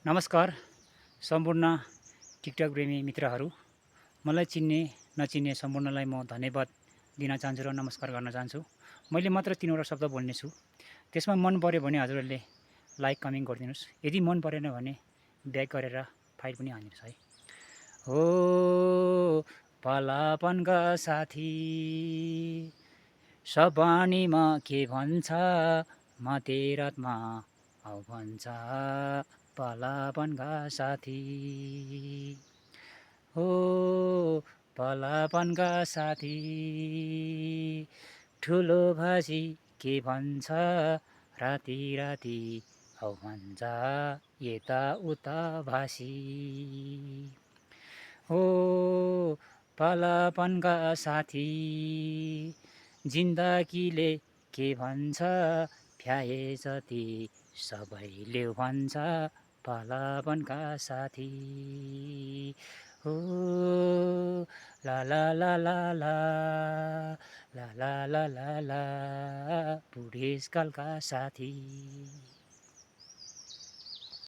नमस्कार सम्पूर्ण टिकटक प्रेमी मित्रहरू। मलाई चिन्ने नचिन्ने सम्पूर्णलाई म धन्यवाद दिन चाहन्छु र नमस्कार गर्न चाहन्छु। मैले मात्र 3 वटा शब्द बोल्नेछु। त्यसमा मन पर्यो भने हजुरहरूले लाइक कमेन्ट गरिदिनुहोस्। यदि मन परेन भने ब्याक गरेर फाइल पनि हानिदिनुहोस् है। हो पालापनका साथी सपानीमा के भन्छ मतेरातमा आउ भन्छ पालापनका साथी। हो पालापनका साथी ठुलो भाषी के भन्छ राति राति आउ भन्छ यता उता भाषी। हो पालापनका साथी जिन्दगीले के भन्छ भ्याए जति सबैले भन्छ पालापनका साथी। हो ला ला ला ला ला ला ला ला ला ला बुढेसकालका साथी।